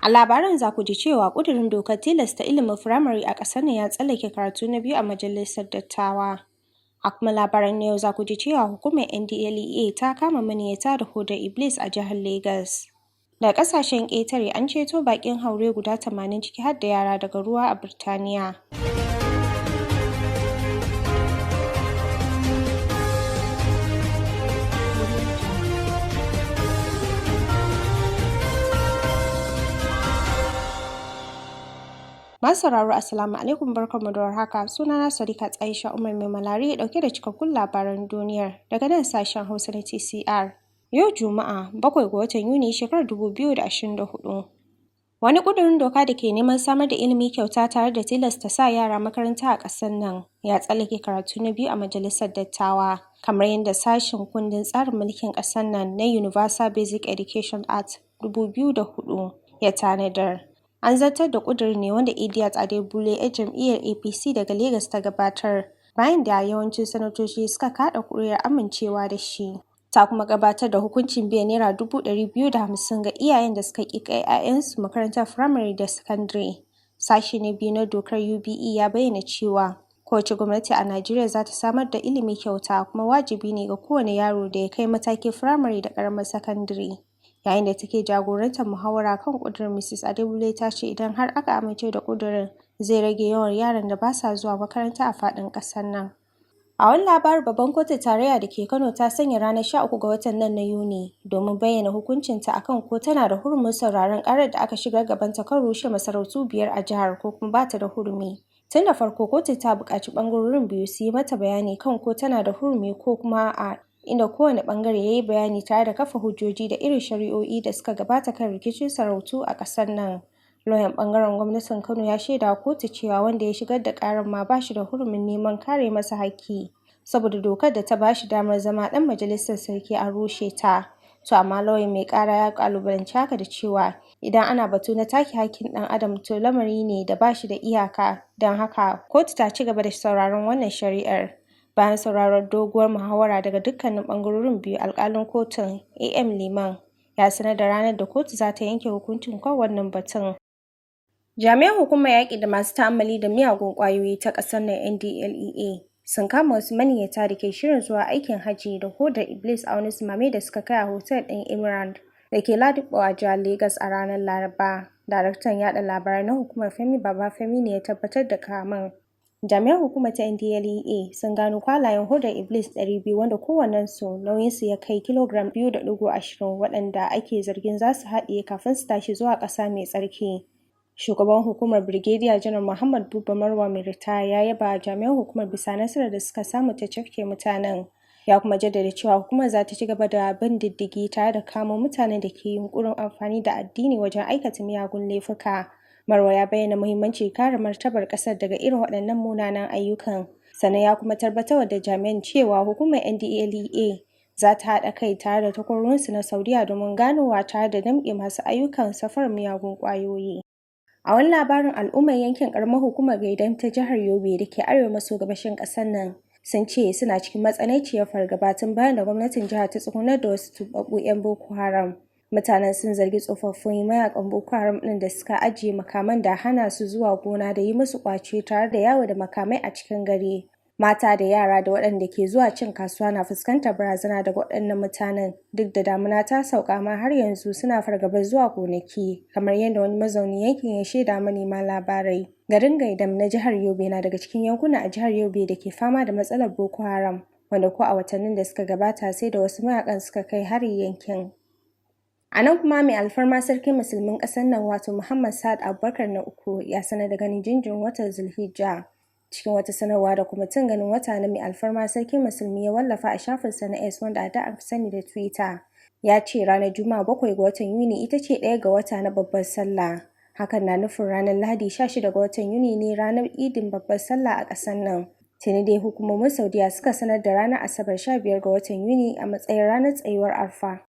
A labaran za ku ji cewa ƙudurin dokar tilasta ilimin firamare a ƙasar nan ya tsallake karatu na biyu a majalisar dattawa. A kuma labaran na yau za ku ji cewa hukumar NDLEA ta kama maniyyata da hodar Iblis a jihar Legas. Daga ƙasashen ƙetare, an ceto baƙin haure guda 80, ciki har da yara, daga ruwa a Birtaniya. Masu sauraro, Assalamu alaikum, barkanmu da warhaka. Sunana Sadiqat Aisha Umar Mai Malari, dauke da cikakkun labaran duniyar daga nan sashen Hausa na TCR. Yau Juma'a, 7 ga watan Yuni, shekarar 2024. Wani ƙudurin doka da ke neman samar da ilimi kyauta tare da tilasta sa yara makaranta a ƙasar nan ya tsallake karatu na biyu a majalisar dattawa, kamar yadda sashen kundin tsarin mulkin ƙasar nan na Universal Basic Education Act 2004 ya tanadar. An zartar da ƙudurin ne, wanda Idiat Adebule 'yar jam'iyyar APC daga Legas ta gabatar, bayan da yawancin sanatoci suka kaɗa ƙuri'ar amincewa da shi. Ta kuma gabatar da hukuncin biyan ₦250,000 ga iyayen da suka ƙi kai 'ya'yansu makarantar firamare da sakandare. Sashe na biyu na dokar UBE ya bayyana cewa kowace gwamnati a Najeriya za ta samar da ilimi kyauta, kuma wajibi ne ga kowane yaro da ya kai matakin firamare da ƙaramar sakandare. Yayin da take jagorantar muhawara kan ƙudurin, Mrs. Adebule ta ce idan har aka amince da ƙudurin, zai rage yawan yaran da ba sa zuwa makaranta a faɗin ƙasar nan. A wani labarin, Babban Kotun Tarayya da ke Kano ta sanya ranar 13 ga watan nan na Yuni domin bayyana hukuncinta akan ko tana da hurumin sauraron ƙarar da aka shigar gabanta kan rushe masarautu biyar a jihar, ko kuma ba ta da hurumi. Tun da farko kotun ta buƙaci ɓangarorin biyu su yi mata bayani kan ko tana da hurumi ko kuma a'a, inda kowane ɓangare ya yi bayani tare da kafa hujjoji da irin shari'o'i da suka gabata kan rikicin sarautu a ƙasar nan. Lauyan ɓangaren gwamnatin Kano ya shaida wa kotu cewa wanda ya shigar da ƙarar ma ba shi da hurumin neman kare masa haƙƙi, saboda dokar da ta ba shi damar zama ɗan majalisar sarki an rushe ta. To amma lauyan mai ƙara ya ƙalubalanci haka da cewa idan ana batu na take haƙƙin ɗan adam, to lamari ne da ba shi da iyaka, don haka kotu ta ci gaba da sauraron wannan shari'ar. Bayan sauraron doguwar muhawara daga dukkanin ɓangarorin biyu, alƙalin kotun, AM Liman, ya sanar da ranar da kotu za ta yanke hukuncin kan wannan batun. Jami'an Hukumar Yaƙi da Masu Ta'ammali da Miyagun Ƙwayoyi ta ƙasar nan, NDLEA, sun kama wasu maniyyata da ke shirin zuwa aikin hajji da hodar Iblis a wani sumame da suka kai a hotel ɗin Emerald da ke Ladipo a jihar Legas a ranar Laraba. Daraktan yaɗa labarai na hukumar, Femi Babafemi, ne ya tabbatar da kamen. Jami'an hukumar ta NDLEA sun gano kwalayen hodar Iblis 200, wanda kowannensu nauyinsu ya kai kilogiram 2.20, waɗanda ake zargin za su haɗiye kafin su tashi zuwa ƙasa mai tsarki. Shugaban hukumar, Birgediya Janar Muhammad Buba Marwa mai ritaya, ya yaba wa jami'an hukumar bisa nasarar da suka samu ta cafke mutanen. Ya kuma jaddada cewa hukumar za ta ci gaba da bin diddigi tare da kamo mutanen da ke yunƙurin amfani da addini wajen aikata miyagun laifuka. Marwa ya bayyana muhimmancin kare martabar ƙasar daga irin waɗannan munanan ayyukan. Sannan ya kuma tabbatar da jami'an cewa hukumar NDLEA za ta haɗa kai tare da takwarorinsu na Saudiya domin ganowa tare da damƙe masu ayyukan safarar miyagun ƙwayoyi. A wani labarin, al'ummar yankin ƙaramar hukumar Gaidam ta jihar Yobe da ke arewa maso gabashin ƙasar nan sun ce suna cikin matsananciyar fargaba tun bayan da gwamnatin jihar ta tsugunar da wasu tubabbu 'yan Boko Haram. Mutanen sun zargi tsofaffin mayakan Boko Haram ɗin da suka ajiye makaman da hana su zuwa gona da yi musu ƙwace tare da yawo da makamai a cikin gari. Mata da yara da waɗanda ke zuwa cin kasuwa na fuskantar barazana daga waɗannan mutanen, duk da damuna ta sauka amma har yanzu suna fargabar zuwa gonaki, kamar yadda wani mazaunin yankin ya shaida manema labarai. Garin Gaidam na jihar Yobe na daga cikin yankuna a jihar Yobe da ke fama da matsalar Boko Haram, wanda ko a watannin da suka gabata sai da wasu mayakan suka kai hari yankin. A nan kuma, mai alfarma Sarkin Musulmin ƙasar nan, wato Muhammad Sa'ad Abubakar na uku, ya sanar da ganin jinjirin watan Zulhijja. Cikin wata sanarwa da kwamitin ganin wata na mai alfarma Sarkin Musulmi ya wallafa a shafinsa na S, wanda a da an fi sani da Twitter, ya ce ranar Juma'a, 7 ga watan Yuni, ita ce 1 ga wata na babbar sallah. Hakan na nufin ranar Lahadi, 16 ga watan Yuni, ne ranar Idin babbar sallah a ƙasar nan. Tuni dai hukumomin Saudiya suka sanar da ranar Asabar, 15 ga watan Yuni, a matsayin ranar tsayuwar Arfa.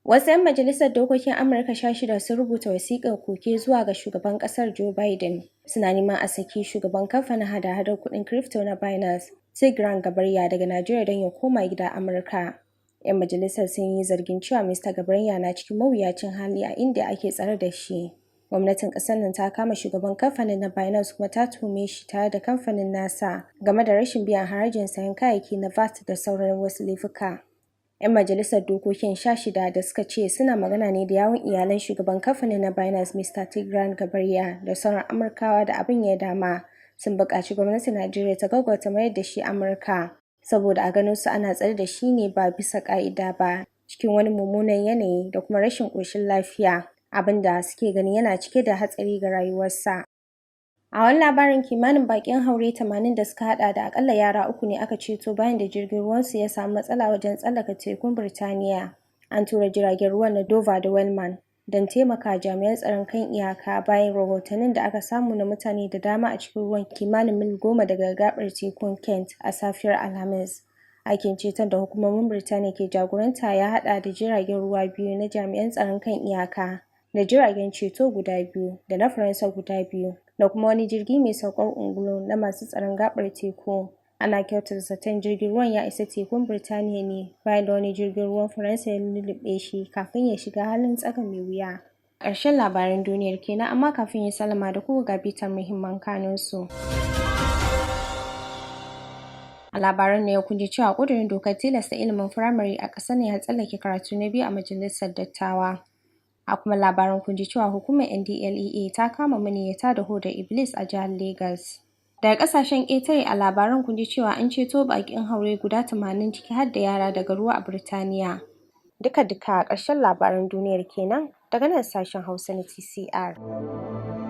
Wasu 'yan majalisar dokokin Amurka 16 sun rubuta wasiƙar koke zuwa ga shugaban ƙasar Joe Biden, suna neman a saki shugaban kamfanin hada-hadar kuɗin crypto na Binance, Tigran Gabarya, daga Najeriya don ya koma gida Amurka. 'Yan majalisar sun yi zargin cewa Mr. Gabaryan na cikin mawuyacin hali a inda ake tsare da shi. Gwamnatin ƙasar nan ta kama shugaban kamfanin na Binance kuma ta tuhume shi tare da kamfanin nasa game da rashin biyan harajin sayen kayayyaki na VAT da sauran wasu laifuka. 'Yan majalisar dokokin 16 da suka ce suna magana ne da yawun iyalan shugaban kamfanin na Binance Mr. Tigran Gabaryan da sauran Amurkawa da abin ya dama sun buƙaci gwamnatin Najeriya ta gaggauta mayar da shi Amurka saboda a ganin su ana tsare da shi ne ba bisa ƙa'ida ba cikin wani mummunan yanayi da kuma rashin ƙoshin lafiya, abin da suke ganin yana cike da hatsari ga rayuwarsa. A wani labarin, kimanin baƙin haure 80 da suka haɗa da aƙalla yara uku ne aka ceto bayan da jirgin ruwansu ya samu matsala wajen tsallaka tekun Birtaniya. An tura jiragen ruwan na Dover da Wellman don taimaka jami'an tsaron kan iyaka bayan rahotannin da aka samu na mutane da dama a cikin ruwan kimanin mil 10 daga gaɓar tekun Kent a safiyar Alhamis. Aikin ceton da hukumomin Birtaniya ke jagoranta ya haɗa da jiragen ruwa biyu na jami'an tsaron kan iyaka da jiragen ceto guda biyu da na Faransa guda biyu da kuma wani jirgi mai saukar ungulu na masu tsaron gaɓar teku. Ana kyautata zaton jirgin ruwan ya isa tekun Birtaniya ne bayan da wani jirgin ruwan Faransa ya lulluɓe shi kafin ya shiga halin tsaka mai wuya. Ƙarshen labaran duniyar kenan, amma kafin ya sallama da ku ga bitar muhimman kanunsu. A labaran na yau kun ji cewa ƙudurin dokar tilasta ilimin firamare a ƙasar nan ya tsallake karatu na biyu a majalisar dattawa. A kuma labaran kun ji cewa hukumar NDLEA ta kama maniyyata da hodar Iblis a jihar Legas. Daga ƙasashen ƙetare a labaran kun ji cewa an ceto baƙin haure guda 80 ciki har da yara daga ruwa a Birtaniya. Duka-duka ƙarshen labaran duniyar kenan daga nan sashen Hausa na TCR.